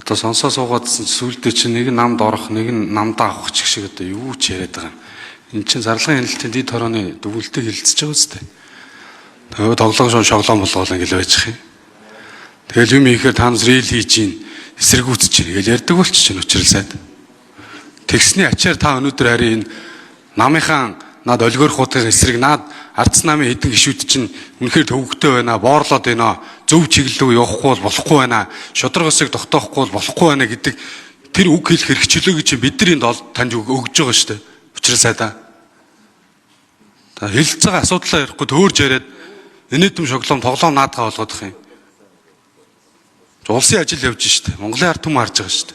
Одоо сонсоо суугаадсэн сүулдэ чинь нэг нь намд орох, нэг нь намдаа авах ч шиг одоо юу ч яриад байгаа юм. Эн чинь зарлахын хяналтын дид хорооны дүгнэлтийг хилцэж байгаа үстэй. Тэгээ тоглоом шон шоглоом болгоол ингээл байж юм. Тэгэл юм хийхээр та нар рил хийж гин эсэргүүцэж гин гэж ярьдаг болчих чинь учрал сайд. Тэгсний ачаар та өнөөдөр харин энэ намынхаа над олигорхуудын эсрэг над ардс намын хэдэн гишүүд чинь үнэхээр төвөгтэй байна, боорлоод байна, зөв чиглэл рүү явахгүй бол болохгүй байна, шударга ёсыг тогтоохгүй бол болохгүй байна гэдэг тэр үг хэлэх хэрэгчлөөг чинь бидний дол танд өгж байгаа шүү дээ. Учрал сайдаа. Та хэлж байгаа асуудлаа ярихгүй төөрж яриад инээдэм шоглоом тоглоом наадгаа болгох юм. Улсын ажил явж штэ. Монголын ард түмэн харж байгаа штэ.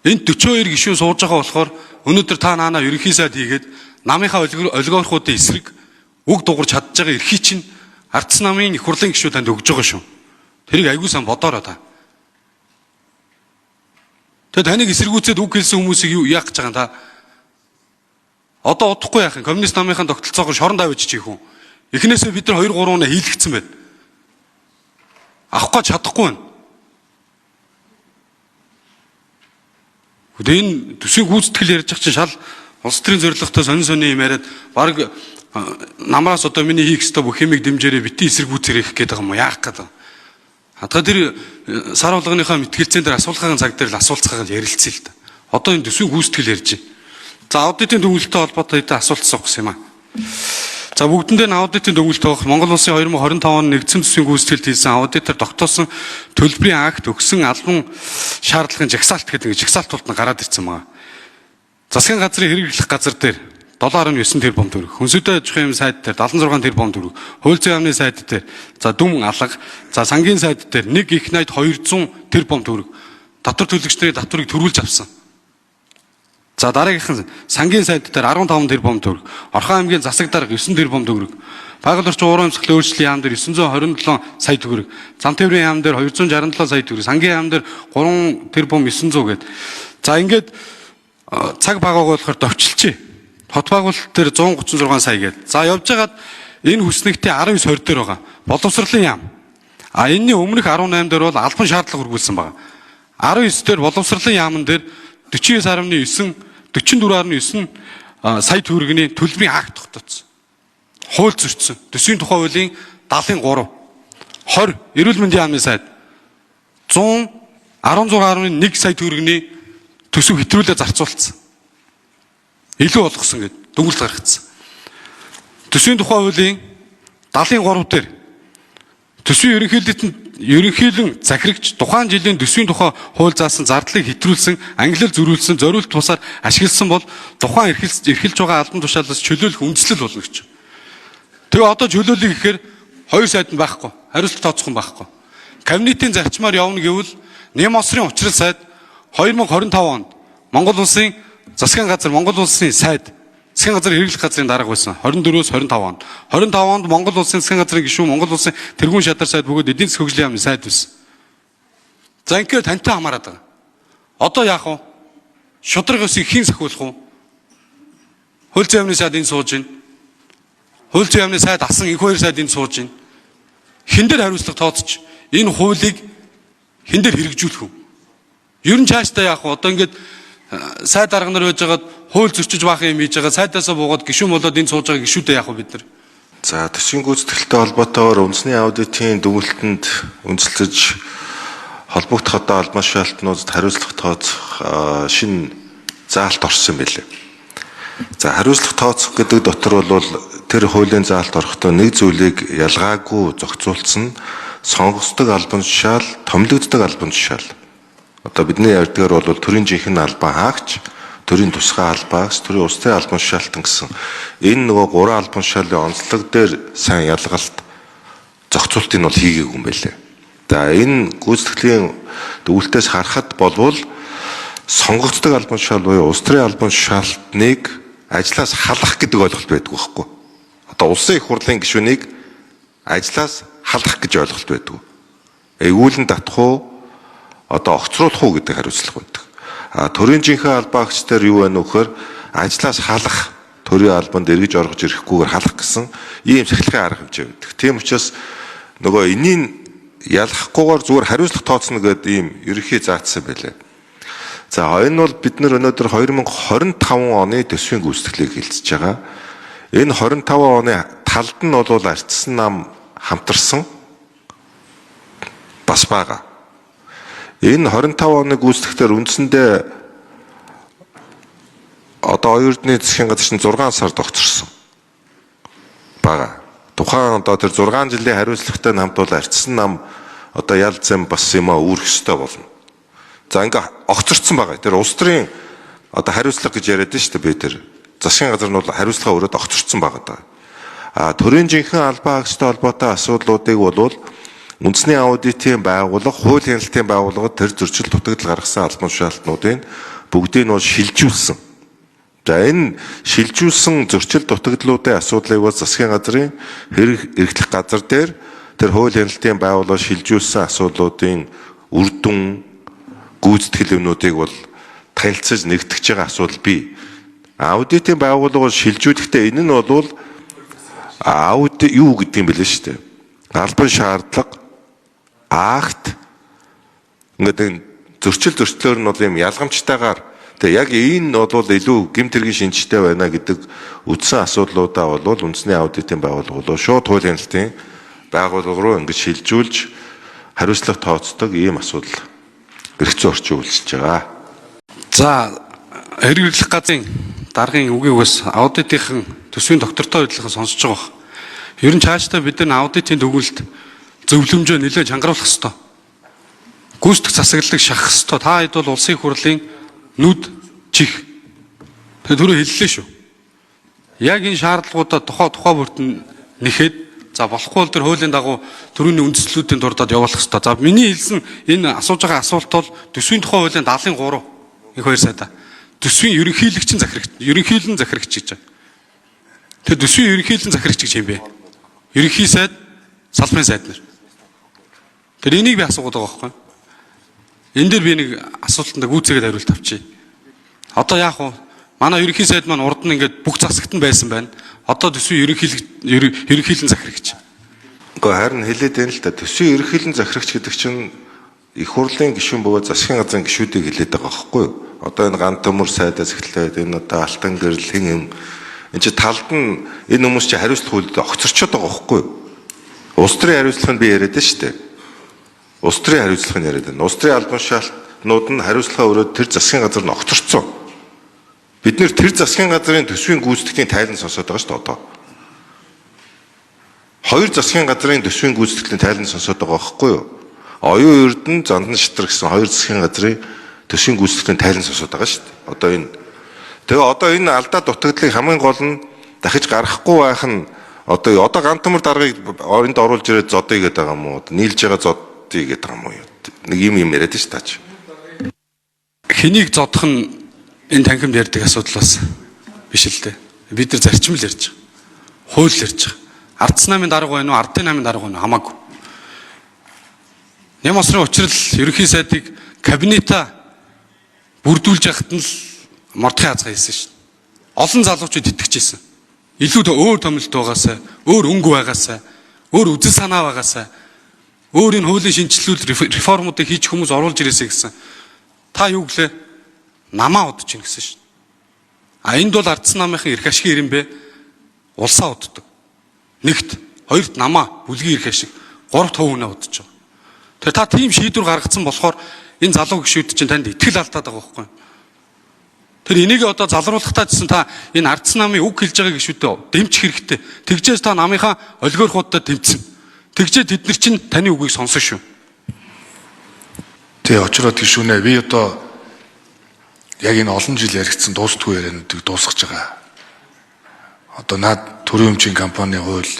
Энд 42 гишүүн сууж байгаа болохоор өнөөдөр та наанаа ерөнхий сайд хийгээд намынхаа олигархуудын эсрэг үг дуурч чадж байгаа эрхий чинь ардс намын их хурлын гишүүд танд өгж байгаа шүү. Тэрийг аягүй сан бодоорой та. Тэгээ таныг эсэргүүцээд үг хэлсэн хүмүүсийг юу яах гэж байгаа юм та? Одоо удахгүй яах юм? Коммунист намынхаа тогтолцоогоор шорон давж чих хүн. Эхнээсээ бид нар 2 3 унаа хийлгэцсэн байна. Авах гэж чадахгүй байна. Тэгээ энэ төсвийн гүйцэтгэл ярьж байгаа чинь шал улс төрийн зорилготой сонин сонин юм яриад баг намраас одоо миний хийх ёстой бүх юмыг дэмжээрэй бити эсэргүүцээрэй гэх гээд байгаа юм уу яах гээд байгаа. Хадгаа тэр сар болгоныхаа мэтгэлцээн дээр асуулгын цаг дээр л асуулцахаа ярилцъя л да. Одоо энэ төсвийн гүйцэтгэл ярьж байна. За аудитын дүгнэлттэй холбоотой хэдэн асуулт асуух гэсэн юм аа. За бүгдэндээ нь аудитын дүгнэлт авах Монгол улсын 2025 оны нэгдсэн төсвийн гүйцэтгэлд хийсэн аудитор тогтоосон төлбөрийн акт өгсөн албан шаардлагын жагсаалт гэдэг нэг жагсаалт тулд нь гараад ирсэн байгаа. Засгийн газрын хэрэглэх газар дээр 7.9 тэрбум төгрөг, Хөнсөдөө аж ахуйн сайд дээр 76 тэрбум төгрөг, Хууль зүйн яамны сайд дээр за дүм алга, за сангийн сайд дээр 1 их найд 200 тэрбум төгрөг татвар төлөгчдийн татварыг төрүүлж авсан. За дараагийнх нь сангийн сайд дээр 15 тэрбум төгрөг, Орхон аймгийн засаг дарга 9 тэрбум төгрөг, Байгаль орчин уурын амьсгалын өөрчлөлийн яам дээр 927 сая төгрөг, зам тээврийн яам дээр 267 сая төгрөг, сангийн яам дээр 3 тэрбум 900 гээд. За ингээд цаг багааг болохоор товчилчээ. Хот байгуулалт дээр 136 сая гээд. За явж байгаад энэ хүснэгтийн 19 20 дээр байгаа. Боловсролын яам. А энэний өмнөх 18 дээр бол албан шаардлага хүргүүлсэн байгаа. 19 дээр боловсролын яамн дээр 49.9 44.9 сая төгрөгийн төлбөрийн акт тогтооцсон. Хууль зөрчсөн. Төсвийн тухай хуулийн 73 20 эрүүл мэндийн яамны сайд 116.1 сая төгрөгийн төсөв хэтрүүлээ зарцуулсан. Илүү болгосон гэд дүгнэлт гаргацсан. Төсвийн тухай хуулийн 73 дээр төсвийн ерөнхийлөн захирагч тухайн жилийн төсвийн тухай хууль заасан зардлыг хэтрүүлсэн, ангилал зөрүүлсэн, зориулт тусаар ашигласан бол тухайн эрхэлж байгаа албан тушаалаас чөлөөлөх үндслэл болно гэж. Тэгээ одоо чөлөөлөе гэхээр хоёр сайд нь байхгүй, хариуцлага тооцох юм байхгүй. Кабинетийн зарчмаар явна гэвэл Нэм осрын учрал сайд 2025 онд Монгол улсын засгийн газар Монгол улсын сайд засгийн газар хэрэглэх газрын дарга байсан 24-өөс 25 онд. 25 онд Монгол улсын засгийн газрын гишүүн Монгол улсын тэргуун шадар сайд бөгөөд эдийн засгийн хөгжлийн яамны сайд байсан. За ингээд тантай хамаарат байгаа. Одоо яах вэ? Шударга ёсыг хэн сахиулах вэ? Хууль зүйн яамны сайд энд сууж байна. Хууль зүйн яамны сайд асан их хоёр сайд энд сууж байна. Хэн дээр хариуцлага тооцож энэ хуулийг хэн дээр хэрэгжүүлэх вэ? Ер нь цаашдаа яах вэ? Одоо ингээд сайд дарга нар байж байгаад хууль зөрчиж баах юм хийж байгаа сайдаасаа буугаад гишүүн болоод энэ сууж байгаа гишүүдээ яах вэ бид нар? За төсвийн гүйцэтгэлтэй холбоотойгоор үндэсний аудитын дүгнэлтэнд үндэслэж холбогдох одоо албан тушаалтнуудад хариуцлага тооцох шинэ заалт орсон юм билээ. За хариуцлага тооцох гэдэг дотор бол тэр хуулийн заалт орохдоо нэг зүйлийг ялгаагүй зохицуулсан сонгогддог албан тушаал, томилогддог албан тушаал. Одоо бидний ярьдгаар бол төрийн жинхэнэ албан хаагч, төрийн тусгай албаагч, төрийн улс төрийн албан тушаалтан гэсэн энэ нөгөө гурван албан тушаалын онцлог дээр сайн ялгалт зохицуултыг нь бол хийгээгүй юм байлээ. За энэ гүйцэтгэлийн дүгнэлтээс харахад болвол сонгогддог албан тушаал буюу улс төрийн албан тушаалтныг ажлаас халах гэдэг ойлголт байдаг байхгүй. Одоо улсын их хурлын гишүүнийг ажлаас халах гэж ойлголт байдаг. Эргүүлэн татах уу, одоо огцруулах уу гэдэг хариуцлага байдаг. А төрийн жинхэнэ албаагч дээр юу байна вэ гэхээр ажлаас халах, төрийн албанд эргэж оргож ирэхгүйгээр халах гэсэн ийм сахилгын арга хэмжээ байдаг. Тийм учраас нөгөө энийн Ялахгүйгээр зүгээр хариуцлага тооцно гэдэг ийм ерөнхий заасан байлээ. За энэ бол бид нар өнөөдөр 2025 оны төсвийн гүйцэтгэлийг хэлцэж байгаа. Энэ 25 оны талд нь бол ардсан нам хамтарсан бас байгаа. Энэ 25 оны гүйцэтгэхдээ үндсэндээ одоо оюун засгийн газар чинь 6 сард огцорсон байгаа. Тухайн одоо тэр 6 жилийн хариуцлагатай хамт бол ардсан нам одоо ял зэм бас юм а үүрэх ёстой болно. За ингээ огцорцсон байгаа. Тэр улс төрийн одоо хариуцлага гэж яриад нь шүү дээ би тэр. Засгийн газар нь бол хариуцлага өрөөд огцорцсон байгаа даа. А төрийн жинхэнэ албан хаагчтай холбоотой асуудлуудыг бол үндэсний аудитын байгууллага, хууль хяналтын байгууллагад тэр зөрчил дутагдал гаргасан албан тушаалтнуудыг бүгдийг нь бол шилжүүлсэн. За энэ шилжүүлсэн зөрчил дутагдлуудын асуудлыг бол засгийн газрын хэрэг эрхлэх газар дээр тэр хууль хяналтын байгууллага шилжүүлсэн асуудлуудын үр дүн гүйцэтгэл юмнуудыг бол танилцаж нэгтгэж байгаа асуудал бий. Аудитын байгууллага бол шилжүүлэхдээ энэ нь бол аудит юу гэдэг юм бэлээ шүү дээ. Албан шаардлага, акт ингээд энэ зөрчил зөрчлөөр нь бол юм ялгамжтайгаар тэгээ яг энэ бол илүү гэмт хэргийн шинжтэй байна гэдэг үндсэн асуудлуудаа бол үндэсний аудитын байгууллага бол шууд хууль хяналтын байгууллага руу ингэж шилжүүлж хариуцлага тооцдог ийм асуудал эрх зүйн орчин үйлчилж байгаа. За хэрэг эрхлэх газрын даргын үгийг бас аудитын төсвийн доктортой байдлахын сонсож байгаа бох. Ер нь цаашдаа бид нар аудитын дүгнэлт зөвлөмжөө нэлээд чангаруулах ёстой. Гүйцэтгэх засаглалыг шахах ёстой. Та хэд бол улсын хурлын нүд чих. Тэгээ түрүү хэллээ шүү. Яг энэ шаардлагуудаа тухай бүрт нь нэхэд за болохгүй бол тэр хуулийн дагуу төрөүний үндслүүдийн дурдаад явуулах ёстой. За миний хэлсэн энэ асууж байгаа асуулт бол төсвийн тухай хуулийн 73 их хоёр сайдаа. Төсвийн ерөнхийлөгчийн захирагч, ерөнхийлөн захирагч гэж байна. Тэр төсвийн ерөнхийлөн захирагч гэж юм бэ? Ерөнхий сайд, салбарын сайд нар. Тэр энийг би асуугаад байгаа байхгүй юу? Энэ дээр би нэг асуултанд гүйцээгээд хариулт авчий. Одоо яах вэ? Манай ерөнхий сайд маань урд нь ингээд бүх засагт нь байсан байна. Одоо төсвийн ерөнхийлөн захирагч. Гэхдээ харин хэлээд байна л да. Төсвийн ерөнхийлөн захирагч гэдэг чинь их хурлын гишүүн бөгөөд засгийн газрын гишүүдийг хэлээд байгаа байхгүй юу? Одоо энэ ган төмөр сайдаас эхлээд энэ одоо алтан гэрэл хэн юм энэ чи талд нь энэ хүмүүс чи хариуцлага үйлдэл огцорчод байгаа байхгүй юу? Улс төрийн хариуцлага нь би яриад байна шүү дээ. Улс төрийн хариуцлага нь яриад байна. Улс төрийн албан тушаалтнууд нь хариуцлага өрөөд тэр засгийн газар нь огцорцсон. Бид нэр тэр засгийн газрын төсвийн гүйцэтгэлийн тайлан сонсоод байгаа шүү дээ одоо. Хоёр засгийн газрын төсвийн гүйцэтгэлийн тайлан сонсоод байгаа байхгүй юу? Оюун Эрдэнэ, Зандан Шатар гэсэн хоёр засгийн газрын төсвийн гүйцэтгэлийн тайлан сонсоод байгаа шүү дээ. Одоо энэ. Тэгээ одоо энэ алдаа дутагдлыг хамгийн гол нь дахиж гаргахгүй байх нь одоо ган төмөр даргаыг энд оруулж ирээд зодъё гэдэг байгаа юм уу? Нийлж байгаа зодъё гэдэг байгаа юм уу? Нэг юм юм яриад шүү таач. Хэнийг зодох нь энэ танхимд ярьдаг асуудал бас биш л дээ. Бид нар зарчим л ярьж байгаа. Хууль ярьж байгаа. Ардс намын дарга байна уу, ардын намын дарга байна уу хамаагүй. Ням осрын учрал ерөнхий сайдыг кабинета бүрдүүлж яхад нь л мордохын хазгаа хийсэн шин. Олон залуучууд итгэжсэн. Илүү өөр томилт байгаасай, өөр өнгө байгаасай, өөр үзэл санаа байгаасай, өөр энэ хуулийн шинэчлэлүүд реформуудыг хийж хүмүүс оруулж ирээсэй гэсэн. Та юу гэлээ? Намаа удаж гин гэсэн шин. А энд бол ардсан намынхан эрх ашигын ирэн бэ? Улсаа уддаг. Нэгт, хоёрт намаа бүлгийн эрх ашиг, гуравт хувь хүнээ удаж байгаа. Тэгээ та тийм шийдвэр гаргацсан болохоор энэ залуу гишүүд чинь танд итгэл алдаад байгаа байхгүй юу? Тэр энийг одоо залруулахтаа гэсэн та энэ ардсан намын үг хэлж байгаа гишүүдэд дэмжих хэрэгтэй. Тэгжээс та намынхаа олигархуудад дэмжсэн. Тэгжээ тэд нар чинь таны үгийг сонсон шүү. Тий, очроод гишүүнээ би одоо яг энэ олон жил яригдсан дуустгүй яриануудыг дуусгаж байгаа. Одоо наад төрийн өмчийн компани хууль,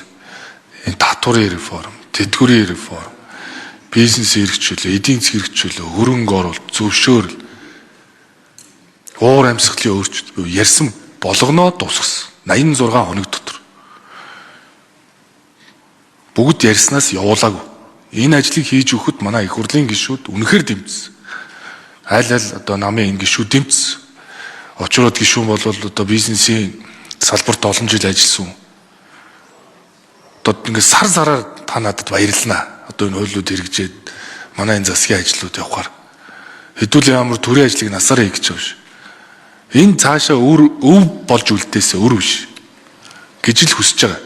энэ татварын реформ, тэтгэврийн реформ, бизнес эрх чөлөө, эдийн засгийн эрх чөлөө, хөрөнгө оруулалт, зөвшөөрөл, уур амьсгалын өөрчлөлт буюу ярьсан болгоноо дуусгасан. 86 хоног дотор. Бүгд ярьснаас явуулаагүй. Энэ ажлыг хийж өгөхөд манай их хурлын гишүүд үнэхээр дэмжсэн. Аль аль одоо намын энэ гишүүд дэмжсэн. Очроод гишүүн бол одоо бизнесийн салбарт олон жил ажилласан. Одоо ингээд сар сараар та надад баярлнаа. Одоо энэ хуулиуд хэрэгжээд манай энэ засгийн ажлууд явахаар хэдүүл ямар төрийн ажлыг насаараа хийх гэж байгаа биш. Энэ цаашаа үр өв болж үлдээсээ өр биш гэж л хүсэж байгаа.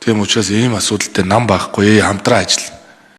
Тийм учраас ийм асуудал дээр нам байхгүй, хамтран ажил.